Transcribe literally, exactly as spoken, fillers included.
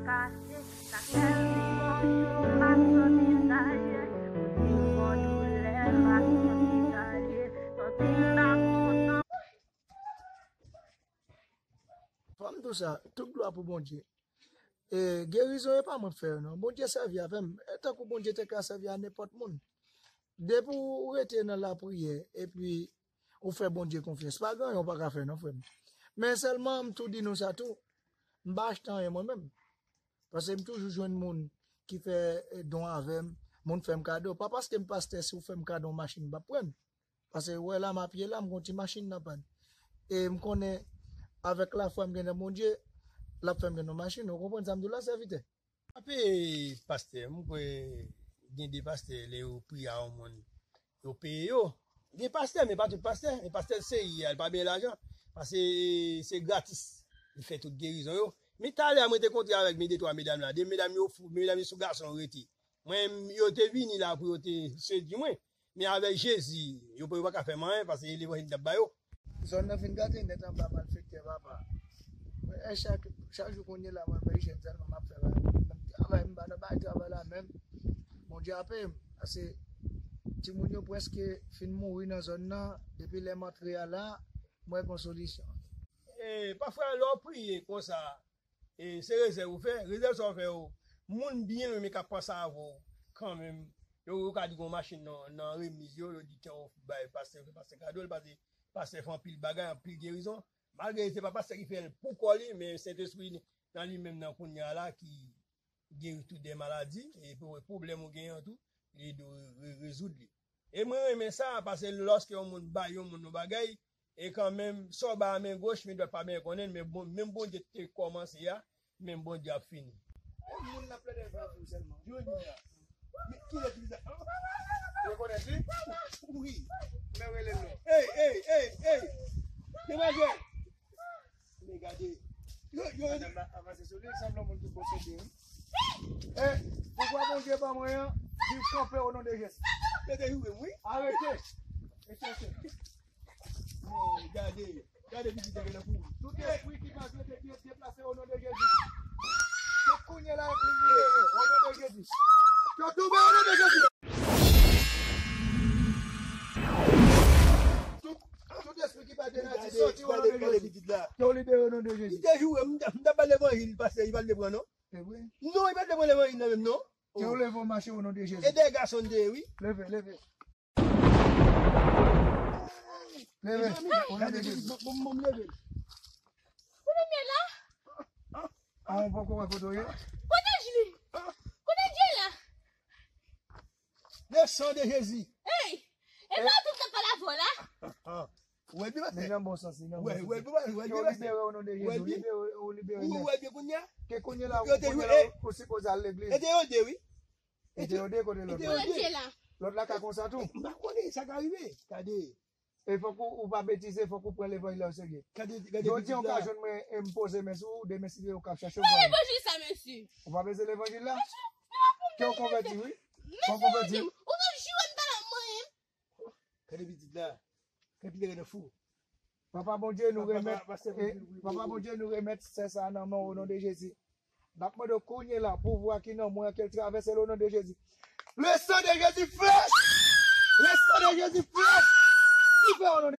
Pase, sa fè m di bonjou, pa sòti sa ye. Pou di m bon doulè, pa sòti sa ye. Sòti m pa kontan. Fò m di w sa, tout glwa pou Bondye. E, gerizon, e pa mwen k fè yo, non. Bondye sèvi avè m. E tankou Bondye te ka sèvi a nenpòt moun. Depi w rete nan lapriyè, epi ou fè Bondye konfyans, pa gen anyen w pa ka fè, non, frè m. Men sèlman, m tou di nou sa tou, m pa achte anyen mwen menm. Paske m toujou jwenn moun ki fè, eh, don avè m, moun fè m kado. Pa paske m pastè, si w fè m kado yon machin, m p ap pran l. Paske, wè la, m ap ye la, m gon ti machin nan pàn. E m konnen, avèk lafwa m gen nan Bondye, l ap fè m jwenn yon machin. Ou konprann sa m di w la, sèvitè? Ape pastè, m kwè gen de pastè, lè yo priye a yon moun, yo peye yo. Gen pastè, men pa tout pastè. Men pastè seri a, li pa benyen lajan. Paske se gratis. Li fè tout gerizon yo. Men talè a, mwen te kontre avèk men de twa medam la. De medam yo fou, medam yo sou gason yo rete. Mwen, yo te vini la pou yo te sedui mwen. Men avèk Jezi, yo pa, yo pa ka fè m anyen, paske se levanjil m t ap ba yo. Zòn nan fin gate nèt anba malfektè, papa. Mwen, e chak, chak jou kounye la, mwen, mwen, jèn sèlman m ap fè bagay. Menm travay, m pa nan bay travay la menm. Bondye a peye m. Paske timoun yo prèske fin mouri nan zòn nan. Depi lè m antre a la, mwen gon solisyon. E, pafwa, lè w priye konsa, e, se rezèv ou fè. Rezèv sa w fè yo, moun byen renmen k ap panse avè w kanmenm. Yo, yo ka di gon machin nan, nan remiz yo, yo di kè w bay pastè, pastè kado l, pastè, pastè fè anpil bagay, anpil gerizon. Malgre se pa pastè ki fè l pou kò li, men Sentespri nan li menm nan kounye a la ki geri tout de maladi, e pou pwoblèm ou genyen an tou, li ede w re-, rezoud li. E mwen renmen sa, paske lòske yon moun bay yon moun yon bagay, e kanmenm, sa w bay a men goch, men dwat pa byen konnen l, men bon, menm Bondye te kòmanse a, menm Bondye ap fini. Yon moun n ap plede fè pou sèlman. Jodi a. Men kilè ki sa? Ou rekonèt li? Wi. Men rele l non. Ey, ey, ey, ey. Demwazèl. Men gade. Yo, yo, yo. Madanm nan avanse sou li, sanble yon moun ki posede, wi. E, pouvwa Bondye ban mwen an, viv kanpe o non de Jezi. Yo te joure m, wi. Arete. E chèche. Men gade. Gade pitit nan fou. Tout espri ki pa dwe de-, deplase o non de Jezi. Se kounye la, yo vin libere o non de Jezi. Yo tonbe o non de Jezi. Tout, tout espri ki pa dwe la di soti o non de Jezi. Yo libere o non de Jezi. Li te joure m, m t ap ba l levanjil, pastè, li pa t vle pran, non. Se vre? Non, li pa t vle pran levanjil nan menm, non. Ke w leve w mache o non de Jezi. E de gason de, wi. Leve, leve. Leve, o non de Jezi. Bon, bon, bon, leve. Kote m ye la? A, ou poko wè kote w ye? Kote Jezi? Kote Jezi la? Le sang de Jésus. Ey! E pa tout sa pa la vò la? Ou wè l byen pase? Li nan bon sans, li nan bon sans. Ou wè l byen pase? Ou wè l byen pase? Ou libere o non de Jezi. Ou libere, ou libere nèt. Ou wè l byen kounye a? Ke kounye la, kounye la, ou sipoze al legliz. E te yo de, wi. E te yo de, wi. E te yo de kote lòt la? Kote Jezi la? Lòt la ka konsa tou. M pa konnen sa ka rive. Gade. E fòk ou, ou pa betize, fòk ou pran levanjil la oserye. Gade, gade. Jodi a, ou ka jwenn mwen, e m poze men sou ou, demen, si Dye vle, ou ka chache w. Ki levanjil sa, mesye? Ou pa bezwen levanjil la? Mesye, men w ap pou m. Ke w konvèti, wi. Fòk w konvèti. Ou t ap joure m talè mwen. Gade pitit la. Gade pitit la nan fou. Papa Bondye, nou remèt, Papa Bondye, nou remèt sè sa a nan men w, o non de Jezi. N ap mande w kounye la, pouvwa ki nan mwen an, ke l travèse l, o non de Jezi. Le sang de Jésus flesh! Le sang de Jésus flesh! Libere w, o non